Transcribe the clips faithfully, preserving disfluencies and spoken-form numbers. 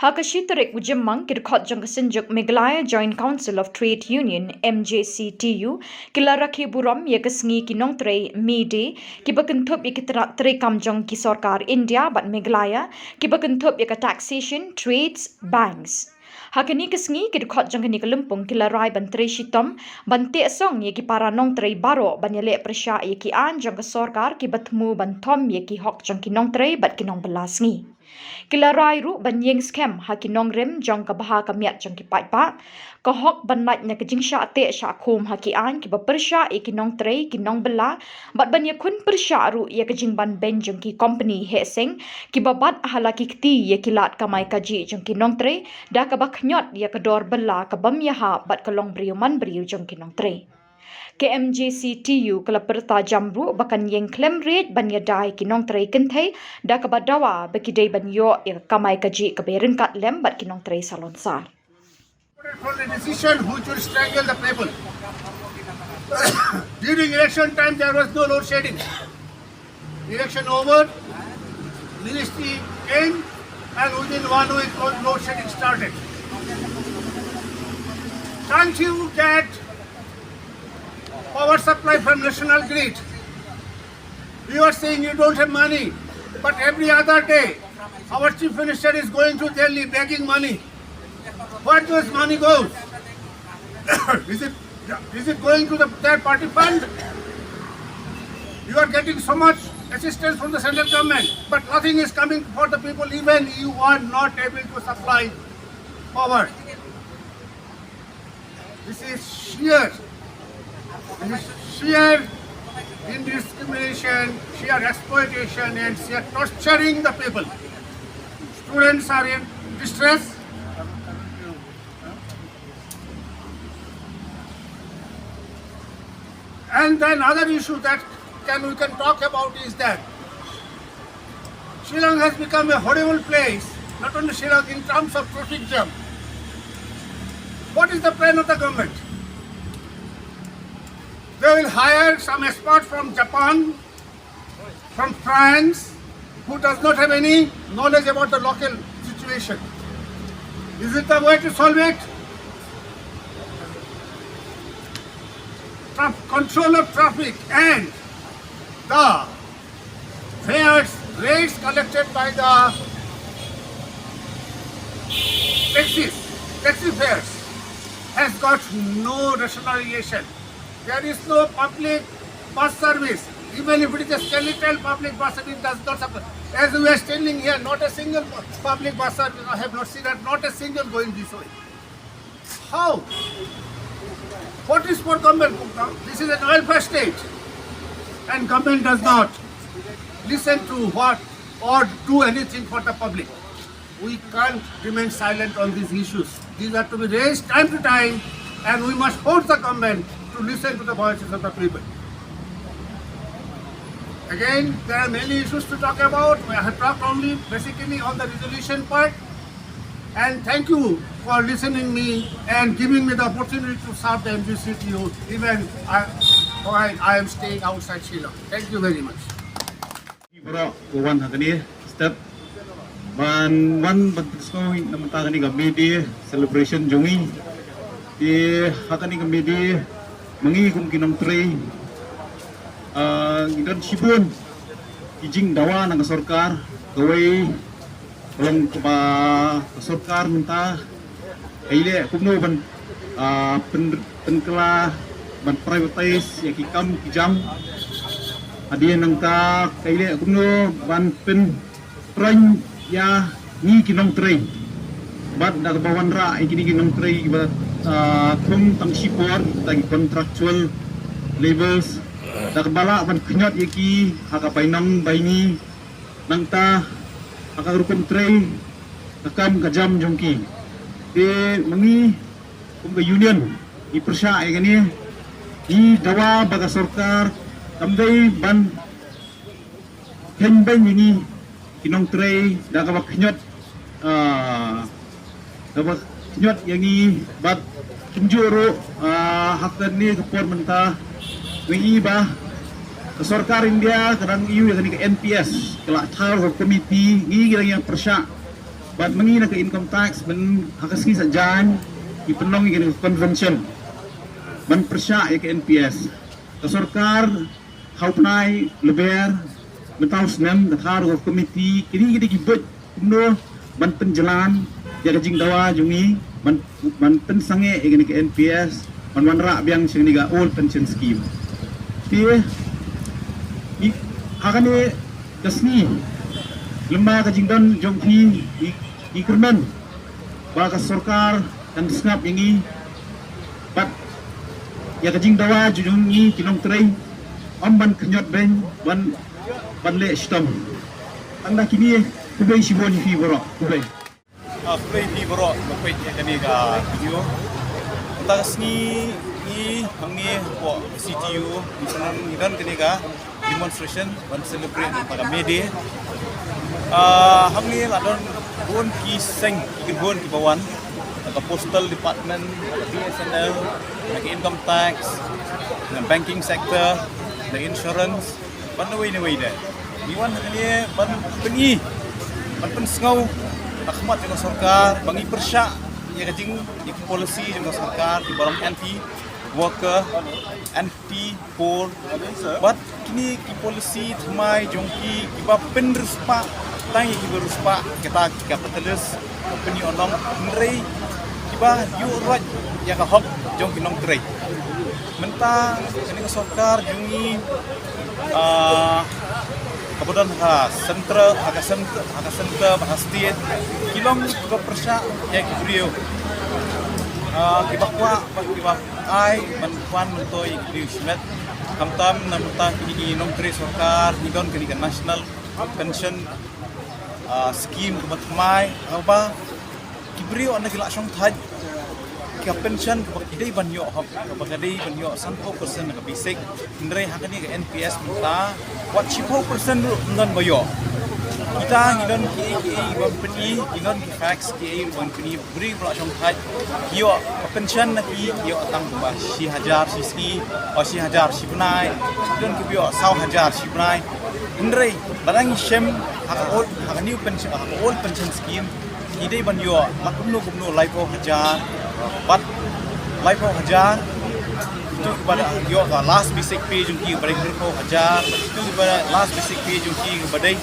Ha ka shi tarik u Jymmang, ki dkhot jong ka Synjuk Meghalaya Joint Council of Trade Union, M J C T U, ki la rakhe burom ïa ka sngi ki nongtrei May Day, kiba kynthup ïa ki tra-, treikam jong ki sorkar India bad Meghalaya, kiba kynthup ïa ka taxation, trades, banks. Ha kane ka sngi, ki dkhot jong kane ka lympung ki la rai ban trei shitom, ban teh song ïa ki para nongtrei baroh, ban ïaleh pyrshah ïa ki aiñ jong ka sorkar kiba thmu ban thom ïa ki hok jong ki nongtrei bad ki nongbylla sngi. Ki la rai ruh ban ïeng skhem ha ki nongrim jong ka bha ka miat jong ki paidbah, ka hok ban lait na ka jingshah teh shah khum ha ki aiñ kiba pyrshah ïa ki nongtrei, ki nongbylla, bad ban ïakhun pyrshah ruh ïa ka jingban beiñ jong ki kompani heh seng kiba bat ha la ki kti ïa ki lad kamai kajih jong ki nongtrei, da kaba khñiot ïa ka dor bylla ka bym ïahap bad ka long briew man briew jong ki nongtrei. Ka M J C T U ka la pyrta jam ruh ba kan ïeng khlem riej ban ïada ïa ki nongtrei kynthei, da kaba dawa ba ki dei ban ïoh ïa ka kamai kajih kaba ïaryngkat lem bad ki nongtrei salonsar. For a decision which will strangle the people. During election time, there was no load shedding. Election over, ministry came, and within one week, load load shedding started. Can't you get power supply from National Grid? You are saying you don't have money, but every other day, our chief minister is going to Delhi begging money. Where does money go? Is it, is it going to the third party fund? You are getting so much assistance from the central government, but nothing is coming for the people, even you are not able to supply power. This is sheer, this is sheer indiscrimination, sheer exploitation, and sheer torturing the people. Students are in distress. And then other issue that can, we can talk about is that Shillong has become a horrible place, not only Shillong, in terms of traffic jam. What is the plan of the government? They will hire some expert from Japan, from France, who does not have any knowledge about the local situation. Is it the way to solve it? Traf- control of traffic and the fares, rates collected by the taxis, taxi fares, has got no rationalization. There is no public bus service. Even if it is a skeletal public bus service, does not happen. As we are standing here, not a single pu- public bus service, I have not seen that, not a single going this way. How? What is for government? This is an welfare state. And government does not listen to what or do anything for the public. We can't remain silent on these issues. These are to be raised time to time, and we must force the government to listen to the voices of the people. Again, there are many issues to talk about. I have talked only basically on the resolution part. And thank you for listening me and giving me the opportunity to serve the M J C T U, even I, while I am staying outside Shillong. Thank you very much. Baroh ka wan ha kane step ban wan ban pynsngew na mynta kane ka May Day celebration jong ngi. Te ha kane ka May Day ma ngi kum ki nongtrei, ah, ngi don shibun ki jingdawa na ka sorkar. Kawei ka long kaba ka sorkar mynta ka ïaleh kumno ban, ah, pyn pynkylla ban privatize ïa ki kam ki jam. Hadien nangta ka ïaleh kumno ban pynpra ïa ngi ki nongtrei. Bad da kaba wanrah ïa kine ki nongtrei kiba, ah, thung tang shipor, kita ki contractual labours. Da kaba lah ban khñiot ïa ki ha ka bainong baini. Nangta ha ka rukom trei ka kam ka jam jong ki. Te ma ngi kum ka union ngi pyrshah ïa kane, ngi dawa ba ka sorkar kam dei ban kheiñ beiñ ïa ngi ki nongtrei da kaba khñiot, ah, kaba khñiot ïa ngi bad kumjuh ruh, ah, ha kane ka por mynta ngi i ba ka sorkar India ka dang ïoh ïa kane ka N P S, ka la thaw ka komiti, ngi ki dang ïa pyrshah Bad mynta na ka income tax, mynta ha ka sngi Saitjaiñ ngi pynlong ïa ka convention ban pyrshah ïa ka N P S. Ka sorkar ha u bnai Lber mynta u snem ka thad ka komiti, kine ki dei ki buit kumno ban pynjlan ïa ka jingdawa jong ngi ban, ban pynsangeh ïa kane ka N P S, ban wanrah biang sha kane ka old pension scheme. Te ngi, ha kane ka sngi, lem bad ka jingdon jong phi, ngi, ngi kyrmen ba ka sorkar kan sngap ïa ngi bad ïa ka jingdawa jong ngi ki nongtrei, ym ban khñiot beiñ, ban, ban leh shitom. Tang da kine, khublei shibun ïa phi baroh, khublei. Ah, khublei ïa phi baroh ba peit ïa kane ka video. Mynta ka sngi ngi hangne hapoh C T U ngi pynlong, ngi don kane ka demonstration ban celebrate ïa ka May Day. Ah, hangne la don bun ki seng, ki bun kiba wan, na ka postal department, na ka B S N L, na ka income tax, na banking sector, na insurance, bad na wei na wei de. Ngi wan hangne ban pyni, ban pynsngew ha khmat jong ka sorkar ba ngi pyrshah ïa ka jing, ïa ka policy jong ka sorkar, ki barom anti worker, anti poor, bad kine ki policy thymmai jong ki, kiba pynriewspah tang ïa kiba riewspah, kita ki capitalist, company onong, hynrei kiba ïuh roit ïa ka hok jong ki nongtrei. Mynta kane ka sorkar jong ngi, ah, kaba don ha centre, ha ka centre, ha ka centre bad ha state, ki long kiba pyrshah ïa ki briew, ah, kiba kwah bad kiba ai ban pan myntoi ïa ki briew shimet. Khamtam na mynta kine ki nongtrei sorkar, ngi don kane ka national pension, ah, scheme kaba thymmai, kaba ki briew ynda ki la shong thait, ka pension kaba ki dei ban ïoh, hok kaba ka dei ban ïoh sanphew percent na ka basic. Hynrei ha kane ka N P S mynta wat shiphew percent ruh ym don ba ïoh. Kita ngi don kiei kiei ban pyni, ngi don ki facts kiei ban pyni, briew ba la shong thait, ki ïoh ka pension na ki, ki ïoh tang kumba shi hajar shi sngi, o shi hajar shi bnai, ki don kiba ïoh saw hajar shi bnai. Hynrei lada ngi shem ha ka old, ha ka new pension, ha ka old pension scheme, ki dei ban ïoh la kumno kumno laiphew hajar, bad laiphew hajar, itu kiba ïoh ka last basic pay jong ki ba dei hynriewphew hajar, itu kiba last basic pay jong ki ba dei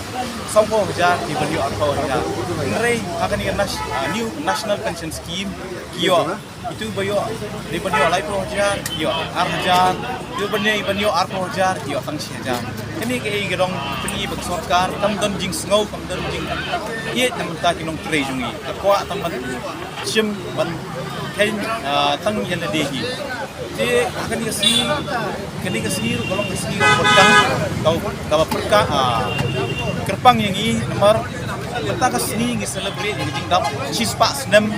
sawphew hajar, ki ban ïoh arphew hajar. Hynrei ha kane ka nas-, ah, new national pension scheme, ki ïoh, itu ba ïoh, dei ban ïoh laiphew hajar, ïoh ar hajar, itu ba dei ban ïoh arphew hajar, ïoh tang shi hajar. Kane kaei ka dei ban pyni ba ka sorkar kam don jingsngew, kam don jingïeit na ka bynta ki nongtrei jong ngi. Ka kwah tang ban shim ban kheiñ, ah, tang ïa lade hi. Te ha kane ka sngi, kane ka sngi ruh ka long ka sngi kaba pyrkhat, kaba, kaba pyrkhat, ah, kyrpang ïa ngi namar mynta ka sngi ngi celebrate ïa ka jingdap shispah snem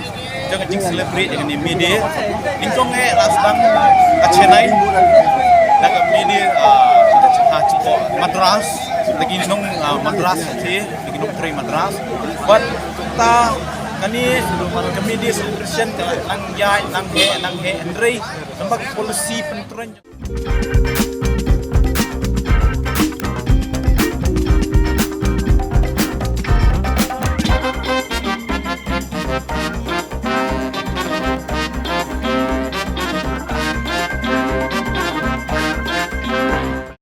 jong ka jing celebrate ïa kane May Day. Nyngkong eh la sdang ha Chennai da ka May Day, ah, ha Madras, da ki nong, ah, Madras te, da ki nongtrei Madras. Bad mynta kane ka May Day celebration ka nang ïaid, nang heh, nang heh, hynrei namar ka policy pyntrei.